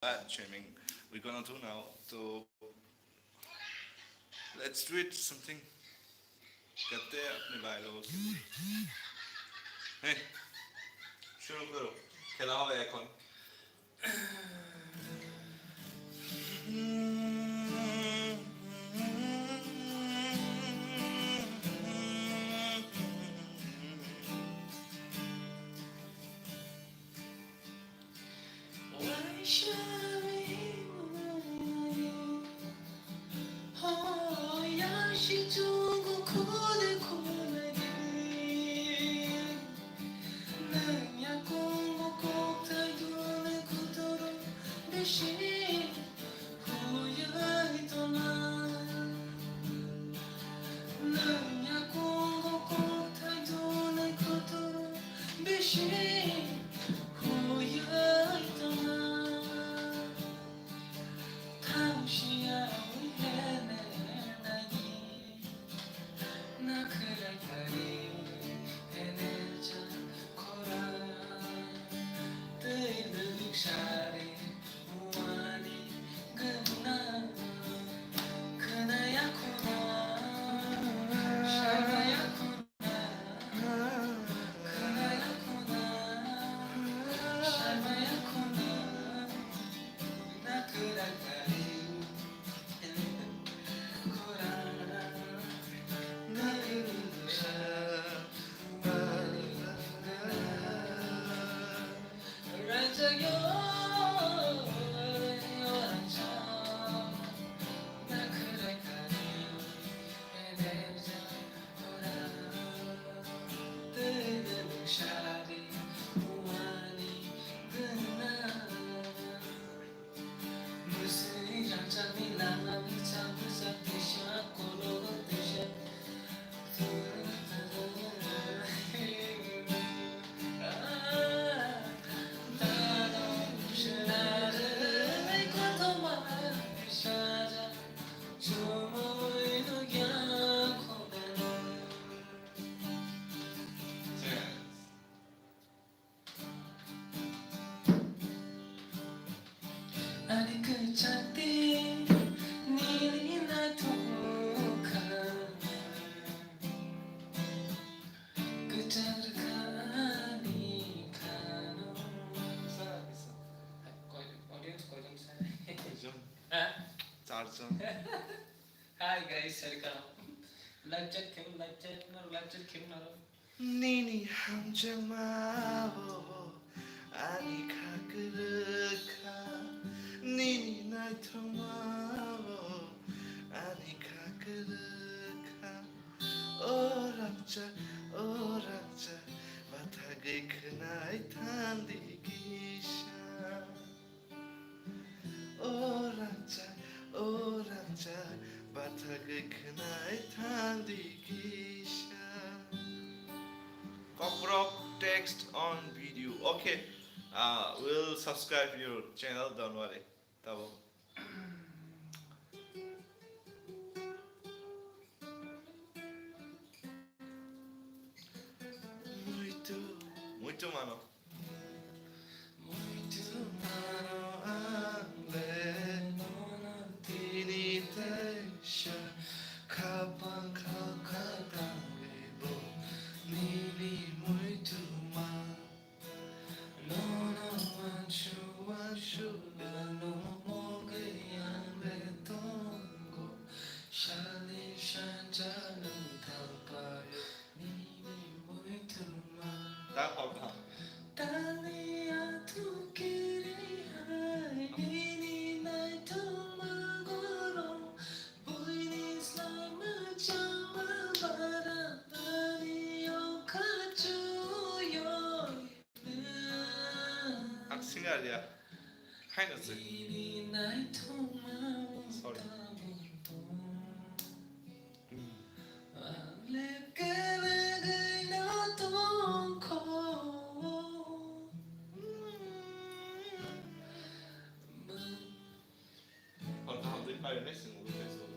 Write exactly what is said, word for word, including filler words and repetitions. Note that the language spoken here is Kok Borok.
that swimming. We're gonna do now. So let's do it something. करते हैं अपने भाई लोगों के लिए। Hey, শুরু করো, খেলা হবে এখন। Ani kwchangtwi nini naithok wngkha, kwchang rwkha ani khano. Audience koijon sa? Koijon? Ha? Charjon. Hi guys, welcome. Live chat khe, live chat, live chat khe naro. Nini hamjakma o ani kha kwrwkha, nini naithokma o ani kha kwrwkha. O rangchak, o rangchak, bathagwi khwnai thangdi kisa. O rangchak, o rangchak, bathagwi khwnai thangdi kisa. Kokrok text on video. Okay, uh, we'll subscribe your channel, don't worry. Tabo. Muitu, muitu mano. Muitu mano ang le nono tini teisa khapang khakha tangwi bo nini muitu ma. Nono wansuk wansuk ano mogwi ang le tongo. Salni sanja nwng thangphai nini muitu ma. Tang hor thang. Tangni athu kiri hai nini naithokma goro. Buini slai mwchangma bara ani o khachu yoi. Ang singer ya. Haino se. Sorry. Ang kaham twi paio nai swngo Facebook.